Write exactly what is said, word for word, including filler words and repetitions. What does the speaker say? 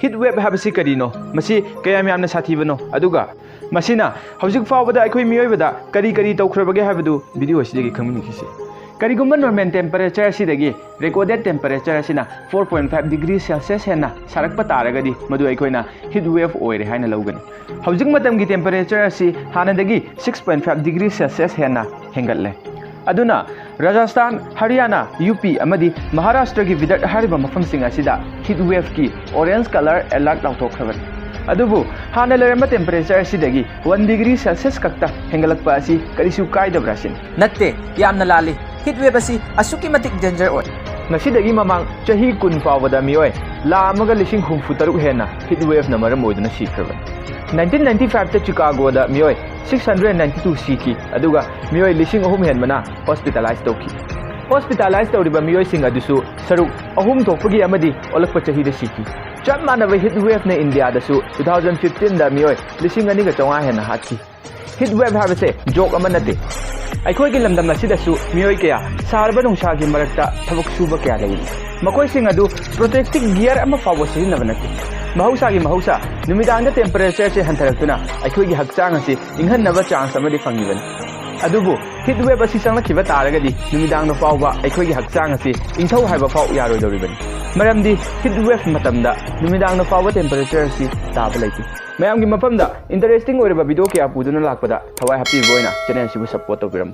Heat wave ꯍꯥꯏꯕꯁꯤ ꯀꯔꯤꯅꯣ? ꯃꯁꯤ ꯀꯌꯥꯝ ꯌꯥꯝꯅ ꯁꯥꯊꯤꯕꯅꯣ? ꯑꯗꯨꯒ ꯃꯁꯤꯅ ꯍꯧꯖꯤꯛ ꯐꯥꯎꯕꯗ ꯑꯩꯈꯣꯏ ꯃꯤꯑꯣꯏꯕꯗ ꯀꯔꯤ ꯀꯔꯤ ꯇꯧꯈ꯭ꯔꯕꯒꯦ ꯍꯥꯏꯕꯗꯨ video ꯑꯁꯤꯗꯒꯤ ꯈꯪꯃꯤꯟꯅꯈꯤꯁꯤ꯫ ꯀꯔꯤꯒꯨꯝꯕ normal temperature ꯑꯁꯤꯗꯒꯤ recorded temperature ꯑꯁꯤꯅ four point five degree Celsius ꯍꯦꯟꯅ ꯁꯥꯔꯛꯄ ꯇꯥꯔꯒꯗꯤ, ꯃꯗꯨ ꯑꯩꯈꯣꯏꯅ heat wave ꯑꯣꯏꯔꯦ ꯍꯥꯏꯅ ꯂꯧꯒꯅꯤ꯫ ꯍꯧꯖꯤꯛ ꯃꯇꯝꯒꯤ temperature ꯑꯁꯤ ꯍꯥꯟꯅꯗꯒꯤ six point five degree Celsius ꯍꯦꯟꯅ ꯍꯦꯟꯒꯠꯂꯦ꯫ ꯑꯗꯨꯅ ꯔꯥꯖꯁꯊꯥꯟ, ꯍꯔꯤꯌꯥꯅꯥ, ꯌꯨ ꯄꯤ ꯑꯃꯗꯤ ꯃꯍꯥꯔꯥꯁꯇ꯭ꯔꯒꯤ ꯕꯤꯗꯔ ꯍꯥꯏꯔꯤꯕ ꯃꯐꯝꯁꯤꯡ ꯑꯁꯤꯗ heat waveꯀꯤ orange colour alert ꯂꯥꯎꯊꯣꯛꯈ꯭ꯔꯕꯅꯤ꯫ ꯑꯗꯨꯕꯨ ꯍꯥꯟꯅ ꯂꯩꯔꯝꯕ temperature ꯑꯁꯤꯗꯒꯤ one degree Celsius ꯈꯛꯇ ꯍꯦꯟꯒꯠꯂꯛꯄ ꯑꯁꯤ ꯀꯔꯤꯁꯨ ꯀꯥꯏꯗꯕ꯭ꯔꯥ ꯁꯤꯅꯤ꯫ ꯅꯠꯇꯦ, ꯌꯥꯝꯅ ꯂꯥꯜꯂꯤ꯫ Heat wave ꯑꯁꯤ ꯑꯁꯨꯛꯀꯤ ꯃꯇꯤꯛ danger ꯑꯣꯏ꯫ ꯉꯁꯤꯗꯒꯤ ꯃꯃꯥꯡ ꯆꯍꯤ ꯀꯨꯟ ꯐꯥꯎꯕꯗ ꯃꯤꯑꯣꯏ ꯂꯥꯈ ꯑꯃꯒ ꯂꯤꯁꯤꯡ ꯍꯨꯝꯐꯨ ꯇꯔꯨꯛ ꯍꯦꯟꯅ heat waveꯅ ꯃꯔꯝ ꯑꯣꯏꯗꯨꯅ ꯁꯤꯈ꯭ꯔꯕꯅꯤ꯫ Nineteen ninety fiveꯇ ꯆꯤꯀꯥꯒꯣꯗ ꯃꯤꯑꯣꯏ six hundred ninety two ꯁꯤꯈꯤ, ꯑꯗꯨꯒ ꯃꯤꯑꯣꯏ ꯂꯤꯁꯤꯡ ꯑꯍꯨꯝ ꯍꯦꯟꯕꯅ hospitalize ꯇꯧꯈꯤ꯫ Hospitalize ꯇꯧꯔꯤꯕ ꯃꯤꯑꯣꯏꯁꯤꯡ ꯑꯗꯨꯁꯨ ꯁꯔꯨꯛ ꯑꯍꯨꯝ ꯊꯣꯛꯄꯒꯤ ꯑꯃꯗꯤ ꯑꯣꯜꯂꯛꯄ ꯆꯍꯤꯗ ꯁꯤꯈꯤ꯫ ꯆꯞ ꯃꯥꯟꯅꯕ heat waveꯅ ꯏꯟꯗꯤꯌꯥꯗꯁꯨ two thousand fifteenꯗ ꯃꯤꯑꯣꯏ ꯂꯤꯁꯤꯡ ꯑꯅꯤꯒ ꯆꯥꯝꯃꯉꯥ ꯍꯦꯟꯅ ꯍꯥꯠꯈꯤ꯫ Heat wave ꯍꯥꯏꯕꯁꯦ joke ꯑꯃ ꯅꯠꯇꯦ꯫ ꯑꯩꯈꯣꯏꯒꯤ ꯂꯝꯗꯝ ꯑꯁꯤꯗꯁꯨ ꯃꯤꯑꯣꯏ ꯀꯌꯥ ꯁꯥꯔꯕ ꯅꯨꯡꯁꯥꯒꯤ ꯃꯔꯛꯇ ꯊꯕꯛ ꯁꯨꯕ ꯀꯌꯥ ꯂꯩꯔꯤ꯫ ꯃꯈꯣꯏꯁꯤꯡ ꯑꯗꯨ protective gear ꯑꯃ ꯐꯥꯎꯕ ꯁꯤꯖꯤꯟꯅꯕ ꯅꯠꯇꯦ꯫ ꯃꯍꯧꯁꯥꯒꯤ ꯃꯍꯧꯁꯥ, ꯅꯨꯃꯤꯗꯥꯡꯗ temperatureꯁꯦ ꯍꯟꯊꯔꯛꯇꯨꯅ ꯑꯩꯈꯣꯏꯒꯤ ꯍꯛꯆꯥꯡ ꯑꯁꯤ ꯏꯪꯍꯟꯅꯕ chance ꯑꯃꯗꯤ ꯐꯪꯉꯤꯕꯅꯤ꯫ ꯑꯗꯨꯕꯨ heat wave ꯑꯁꯤ ꯆꯪꯂꯛꯈꯤꯕ ꯇꯥꯔꯒꯗꯤ ꯅꯨꯃꯤꯗꯥꯡꯗ ꯐꯥꯎꯕ ꯑꯩꯈꯣꯏꯒꯤ ꯍꯛꯆꯥꯡ ꯑꯁꯤ ꯏꯪꯊꯧ ꯍꯥꯏꯕ ꯐꯥꯎ ꯌꯥꯔꯣꯏꯗꯧꯔꯤꯕꯅꯤ꯫ ꯃꯔꯝꯗꯤ heat wave ꯃꯇꯝꯗ ꯅꯨꯃꯤꯗꯥꯡꯗ ꯐꯥꯎꯕ temperature ꯑꯁꯤ ꯇꯥꯕ ꯂꯩꯇꯦ꯫ ꯃꯌꯥꯝꯒꯤ ꯃꯐꯝꯗ interesting ꯑꯣꯏꯔꯕ video ꯀꯌꯥ ꯄꯨꯗꯨꯅ ꯂꯥꯛꯄꯗ ꯊꯋꯥꯏ ꯍꯥꯞꯄꯤꯕ ꯑꯣꯏꯅ channel ꯑꯁꯤꯕꯨ support ꯇꯧꯕꯤꯔꯝꯃꯨ꯫